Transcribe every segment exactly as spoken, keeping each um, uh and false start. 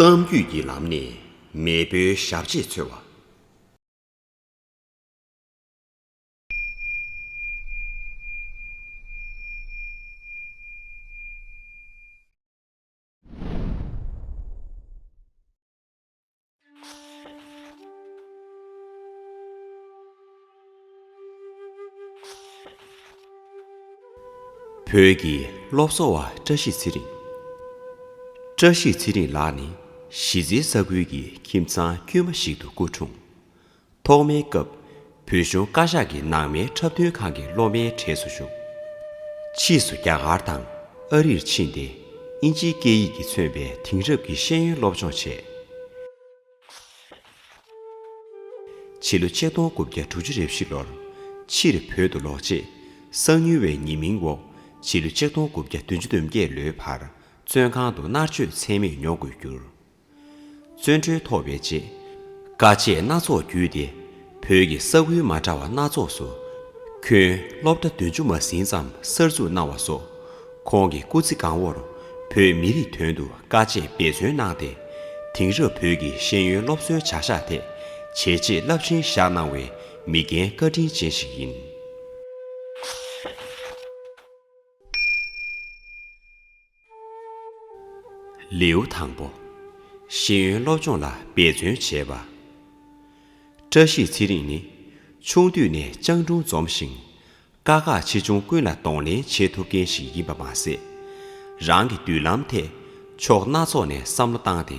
གཏམ་རྒྱུད་ཀྱི་ལམ་ནས་མེས་པོའི་ཞབས་རྗེས་འཚོལ་བ། བོད་ཀྱི་སློབ་གསོ་བ་བཀྲ་ཤིས་ཚེ་རིང་། བཀྲ་ཤིས་ཚེ་རིང་ལགས་ནི་གཞིས་རྩེ་ས་ཁུལ་གྱི་ཁྱིམ་ཚང་དཀྱུས་མ་ཞིག་ཏུ་སྐུ་འཁྲུངས། ཐོག་མའི་སྐབས་བོད་གཞུང་བཀའ་ཤག་གི་ནང་མའི་འཁྲབ་སྟོན་ཁང་གི་སློབ་མའི་གྲས་སུ་ཞུགས། ཕྱིས་སུ་རྒྱ་གར་དང་ཨ་རིར་ཕྱིན་ཏེ་དབྱིན་ཇིའི་སྐད་ཡིག་གིས་མཚོན་པའི་དེང་རབས་ཀྱི་ཤེས་ཡོན་སློབ་སྦྱོང་བྱས། ཕྱི་ལོ་ཆིག་སྟོང་དགུ་བརྒྱ་དྲུག་ཅུ་རེ་བཞི་ལོར་ཕྱིར་བོད་དུ་ལོག་རྗེས་གསང་ཉུལ་བའི་ཉེས་མིང་འོག་ཕྱི་ལོ་ཆིག་སྟོང་དགུ་བརྒྱ་བདུན་ཅུ་དོན་བརྒྱད་ལོའི་བར་བཙོན་ཁང་དུ་མནར་གཅོད་ཚད་མེད་མྱོང་དགོས་གྱུར། བཙོན་གྲོལ་ཐོབ་པའི་རྗེས་དཀའ་སྤྱད་སྣ་ཚོགས་བརྒྱུད་དེ་བོད་ཀྱི་ས་ཁུལ་མ་འདྲ་བ་སྣ་ཚོགས་སུ་ཁྱོན་སློབ་གྲྭ་བདུན་ཅུ་མ་ཟིན་ཙམ་གསར་འཛུགས་གནང་བ་སོགས་ཁོང་གི་སྐུ་ཚེ་གང་བོར་བོད་མི་རིགས་དོན་དུ་དཀའ་སྤྱད་འབད་བརྩོན་གནང་སྟེ། དེང་རབས་བོད་ཀྱི་ཤེས་ཡོན་སློབ་གསོའི་བྱ་གཞག་ཐད་བྱས་རྗེས་རླབས་ཆེན་བཞག་གནང་བའི་མི་རྒན་བཀའ་དྲིན་ཅན་ཞིག་ཡིན། ལེའུ་དང་པོ། ཤེས་ཡོན་སློབ་སྦྱོང་ལ་འབད་བརྩོན་བྱས་པ། བཀྲ་ཤིས་ཚེ་རིང་ནི་ཆུང་དུས་ནས་སྤྱང་གྲུང་འཛོམས་ཤིང་། དཀའ་ཁག་ཆེ་ཆུང་ཀུན་ལ་གདོང་ལེན་བྱེད་ཐུབ་མཁན་ཞིག་ཡིན་པ་མ་ཟད། རང་གི་མདུན་ལམ་ཐད་ཕྱོགས་སྣ་ཚོགས་ནས་བསམ་བློ་བཏང་སྟེ།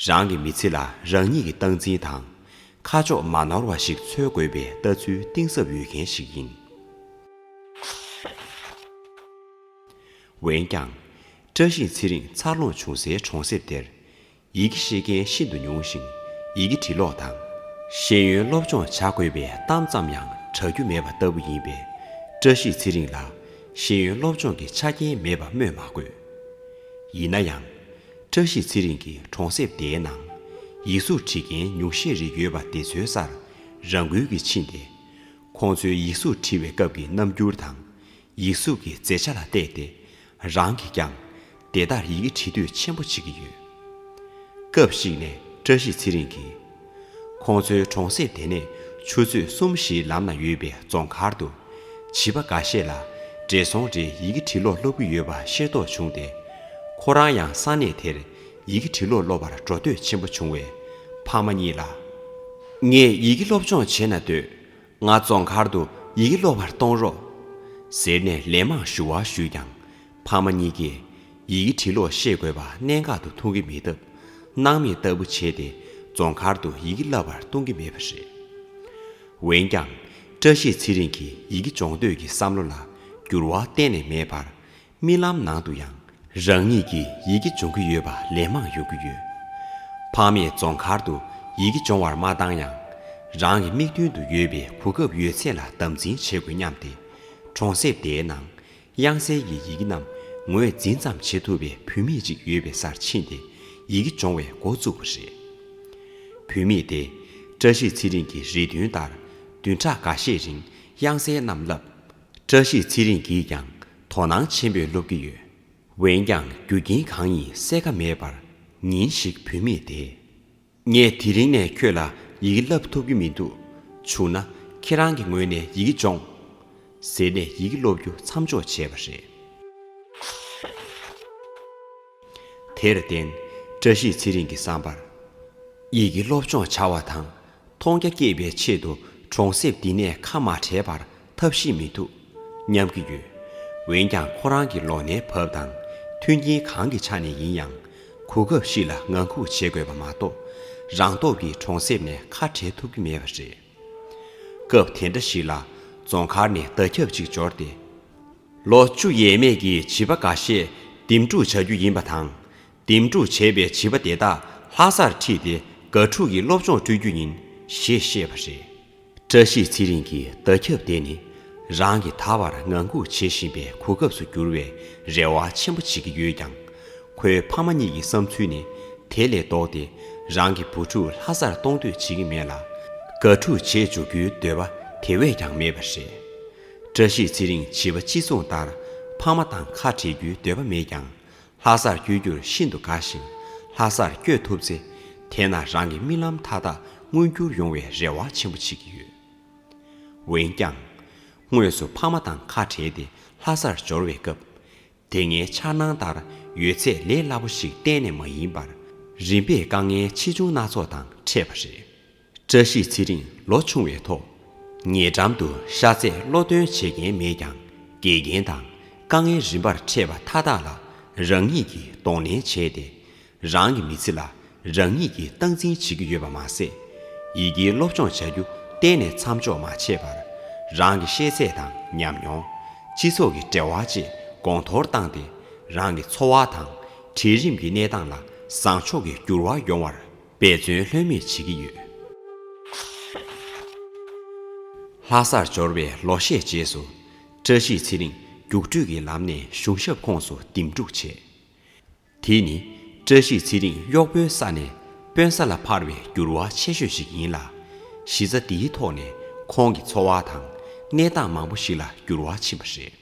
རང་གི་མི་ཚེ་ལ་རང་ཉིད་ཀྱི་སྟངས་འཛིན་དང་། ཁ་ཕྱོགས་མ་ནོར་བ་ཞིག་འཚོལ་དགོས་པའི་ལྟ་ཚུལ་གཏིང་ཟབ་ཡོད་མཁན་ཞིག་ཡིན། འོན་ཀྱང་། བཀྲ་ཤིས་ཚེ་རིང་འཚར་ལོངས་བྱུང་སའི་གྲོང་གསེབ་དེར། ཡི་གེ་ཤེས་མཁན་ཤིན་ཏུ་ཉུང་ཞིང་། ཡི་གེ་འབྲི་ཀློག་དང་། ཤེས་ཡོན་སློབ་སྦྱོང་བྱ་དགོས་པའི་གཏམ་ཙམ་ཡང་གྲགས་རྒྱུ་མེད་པ་ལྟ་བུ་ཡིན་པས། བཀྲ་ཤིས་ཚེ་རིང་ལ་ཤེས་ཡོན་སློབ་སྦྱོང་གི་ཆ་རྐྱེན་མེད་པ་སྨོས་མ་དགོས། ཡིན་ན་ཡང་། བཀྲ་ཤིས་ཚེ་རིང་གིས་གྲོང་གསེབ་དེའི་ནང་ཡིག་གཟུགས་འབྲི་མཁན་ཉུང་ཤས་རེ་ཡོད་པ་དེ་ཚོའི་སར་རང་འགུལ་གྱིས་ཕྱིན་ཏེ། ཁོང་ཚོའི་ཡིག་གཟུགས་འབྲི་བའི་སྐབས་ཀྱི་རྣམ་འགྱུར་དང་། ཡིག་གཟུགས་ཀྱི་མཛེས་ཆ་ལ་བལྟས་ཏེ། རང་གིས་ཀྱང་དེ་ལྟར་ཡི་གེ་འབྲི་འདོད་ཆེན་པོ་བྱེད་ཀྱི་ཡོད། སྐབས་ཤིག་ནས་བཀྲ་ཤིས་ཚེ་རིང་གིས། ཁོང་ཚོའི་གྲོང་གསེབ་དེ་ནས་ཆུ་ཚོད་གསུམ་བཞིའི་ལམ་ན་ཡོད་པའི་རྫོང་མཁར་དུ། བྱིས་པ་འགའ་ཤས་ལ་བགྲེས་སོང་རེས་ཡི་གེ་འབྲི་ཀློག་སློབ་ཀྱི་ཡོད་པ་ཤེས་རྟོགས་བྱུང་སྟེ། ཁོ་རང་ཡང་ས་གནས་དེར་ཡི་གེ་འབྲི་ཀློག་སློབ་པར་འགྲོ་འདོད་ཆེན་པོ་བྱུང་བས། ཕ་མ་གཉིས་ལ། ངས་ཡི་གེ་སློབ་སྦྱོང་བྱེད་ན་འདོད། ང་རྫོང་མཁར་དུ་ཡི་གེ་སློབ་པར་གཏོང་རོགས། ཟེར་ནས་ལན་མང་ཞུ་བ་ཞུས་ཀྱང་། ཕ་མ་གཉིས་ཀས་ཡི་གེ་འབྲི་ཀློག་ཤེས་དགོས་པ་གནད་འགག་ཏུ་མཐོང་གི་མེད་སྟབས། སྣང་མེད་ལྟ་བུ་བྱས་ཏེ་རྫོང་མཁར་དུ་ཡི་གེ་བསླབ་པར་གཏོང་གི་མེད་པ་རེད། འོན་ཀྱང་། བཀྲ་ཤིས་ཚེ་རིང་གི་ཡི་གེ་སྦྱོང་འདོད་ཀྱི་བསམ་བློ་ལ་འགྱུར་བ་གཏན་ནས་མེད་པར། རྨི་ལམ་ནང་དུ་ཡང་རང་ཉིད་ཀྱིས་ཡི་གེ་སྦྱོང་གི་ཡོད་པ་ལན་མང་ཡོང་གི་ཡོད། ཕ་མས་རྫོང་མཁར་དུ་ཡི་གེ་སྦྱོང་བར་མ་བཏང་ཡང་། རང་གི་མིག་མདུན་དུ་ཡོད་པའི་གོ་སྐབས་ཡོད་ཚད་ལ་དམ་འཛིན་བྱེད་དགོས་སྙམ་སྟེ། གྲོང་གསེབ་དེའི་ནང་དབྱངས་གསལ་གྱི་ཡི་གེ་རྣམས་ངོས་འཛིན་ཙམ་བྱེད་ཐུབ་པའི་བུད་མེད་ཅིག་ཡོད་པའི་སར་ཕྱིན་ཏེ་ཡི་གེ་སྦྱོང་བའི་འགོ་བཙུགས་པ་རེད། བུད་མེད་དེས་བཀྲ་ཤིས་ཚེ་རིང་གི་རེ་འདུན་ལྟར་བདུན་ཕྲག་འགའ་ཤས་རིང་དབྱངས་གསལ་རྣམས་བསླབས། བཀྲ་ཤིས་ཚེ་རིང་གིས་ཀྱང་དོ་སྣང་ཆེན་པོས་སློབ་ཀྱི་ཡོད། འོན་ཀྱང་རྒྱུ་རྐྱེན་གང་ཡིན་གསལ་ཁ་མེད་པར། ཉིན་ཞིག་བུད་མེད་དེས། ངས་དེ་རིང་ནས་ཁྱོད་ལ་ཡི་གེ་བསླབ་ཐུབ་ཀྱི་མི་འདུག། བྱུང་ན་ཁྱེད་རང་གི་ངོས་ནས་ཡི་གེ་སྦྱོངས། ཟེར་ནས་ཡི་གེ་སློབ་རྒྱུ་མཚམས་འཇོག་བྱས་པ་རེད། དེར་བརྟེན། བཀྲ་ཤིས་ཚེ་རིང་གི་བསམ་པར། ཡི་གེ་སློབ་སྦྱོང་བྱ་བ་དང་མཐོང་རྒྱ་བསྐྱེད་པའི་ཆེད་དུ་གྲོང་གསེབ་འདི་ནས་ཁ་མ་བྲལ་བར་ཐབས་ཤེས་མི་འདུག་སྙམ་གྱི་ཡོད། འོན་ཀྱང་ཁོ་རང་གི་ལོ་ནའི་བབ་དང་མཐུན་རྐྱེན་གང་གི་ཆ་ནས་ཡིན་ཡང་། གོ་སྐབས་ཤིག་ལ་ངང་སྒུག་བྱེད་དགོས་པ་མ་གཏོགས། རང་སྟོབས་ཀྱིས་གྲོང་གསེབ་ནས་ཁ་བྲལ་ཐུབ་ཀྱི་མེད་པ་རེད། སྐབས་དེ་འདྲ་ཞིག་ལ་རྫོང་མཁར་ནས་བརྡ་ཁྱབ་ཅིག་འབྱོར་ཏེ། ལོ་བཅུ་ཡས་མས་ཀྱི་བྱིས་པ་འགའ་ཤས་འདེམས་སྒྲུག་བྱ་རྒྱུ་ཡིན་པ་དང་། འདེམས་སྒྲུག་བྱས་པའི་བྱིས་པ་དེ་དག་ལྷ་སར་ཁྲིད་དེ་དགའ་ཕྲུག་གི་སློབ་སྦྱོང་སྤྲོད་རྒྱུ་ཡིན་ཞེས་བཤད་པ་རེད། བཀྲ་ཤིས་ཚེ་རིང་གི་བརྡ་ཁྱབ་དེ་ནི་རང་གིས་ད་བར་ངང་སྒུག་བྱེད་བཞིན་པའི་གོ་སྐབས་སུ་འགྱུར་བའི་རེ་བ་ཆེན་པོ་བྱེད་ཀྱི་ཡོད་ཀྱང་། ཁོའི་ཕ་མ་གཉིས་ཀྱི་བསམ་ཚུལ་ནི་དེ་ལས་ལྡོག་སྟེ། རང་གི་བུ་ཕྲུག་ལྷ་སར་གཏོང་འདོད་བྱེད་ཀྱི་མེད་ལ། དགའ་ཕྲུག་བྱེད་འཇུག་རྒྱུའི་འདོད་པ་དེ་བས་ཀྱང་མེད་པ་རེད། བཀྲ་ཤིས་ཚེ་རིང་བྱིས་པ་གཅིག་མཚུངས་ལྟར་ཕ་མ་དང་ཁ་བྲལ་རྒྱུའི་འདོད་པ་མེད་ཀྱང་། ལྷ་སར་བསྐྱོད་རྒྱུར་ཤིན་ཏུ་དགའ་ཞིང་། ལྷ་སར་བསྐྱོད་ཐུབ་ཚེ། དེ་ན་རང་གི་རྨི་ལམ་མཐའ་དག་མངོན་འགྱུར་ཡོང་བའི་རེ་བ་ཆེན་པོ་བྱེད་ཀྱི་ཡོད། འོན་ཀྱང་། དངོས་སུ་ཕ་མ་དང་ཁ་བྲལ་ཏེ་ལྷ་སར་འབྱོར་བའི་སྐབས། དེ་སྔའི་འཆར་སྣང་ལྟར་ཡོད་ཚད་ལས་སླ་པོ་ཞིག་གཏན་ནས་མ་ཡིན་པར། རིམ་པས་དཀའ་ངལ་ཆེ་ཆུང་སྣ་ཚོགས་དང་འཕྲད་པ་རེད། བཀྲ་ཤིས་ཚེ་རིང་ལོ་ཆུང་བའི་ཐོག་ཉེ་འགྲམ་དུ་ཤ་ཚས་བློ་འདོན་བྱེད་མཁན་མེད་ཀྱང་། འགལ་རྐྱེན་དང་དཀའ་ངལ་རིམ་པར་འཕྲད་པ་མཐའ་དག་ལ་རང་ཉིད་ཀྱིས་གདོང་ལེན་བྱས་ཏེ། རང་གི་མི་ཚེ་ལ་རང་ཉིད་ཀྱིས་སྟངས་འཛིན་བྱེད་ཀྱི་ཡོད་པ་མ་ཟད། ཡི་གེའི་སློབ་སྦྱོང་བྱ་རྒྱུ་གཏན་ནས་མཚམས་འཇོག་མ་བྱས་པར། རང་གི་ཤེས་ཚད་དང་ཉམས་མྱོང་། སྤྱི་ཚོགས་ཀྱི་འབྲེལ་བ་བཅས་གོང་མཐོར་བཏང་སྟེ། རང་གི་འཚོ་བ་དང་གྲལ་རིམ་གྱི་གནས་སྟངས་ལ་བཟང་ཕྱོགས་ཀྱི་འགྱུར་བ་ཡོང་བར་འབད་བརྩོན་ལྷོད་མེད་བྱེད་ཀྱི་ཡོད། ལྷ་སར་འབྱོར་བའི་ལོ་ཤས་རྗེས་སུ། བཀྲ་ཤིས་ཚེ་རིང་རྒྱུགས་སྤྲོད་ཀྱི་ལམ་ནས་གཞུང་ཞབས་ཁོངས་སུ་འདེམས་སྒྲུག་བྱས། དེ་ནི་བཀྲ་ཤིས་ཚེ་རིང་གཡོག་པོའི་ས་ནས་དཔོན་ས་ལ་འཕར་བའི་འགྱུར་བ་ཆེ་ཤོས་ཤིག་ཡིན་ལ། གཞི་རྩ་འདིའི་ཐོག་ནས་ཁོང་གི་འཚོ་བ་དང་གནས་སྟངས་མང་པོ་ཞིག་ལ་འགྱུར་བ་ཕྱིན་པ་རེད།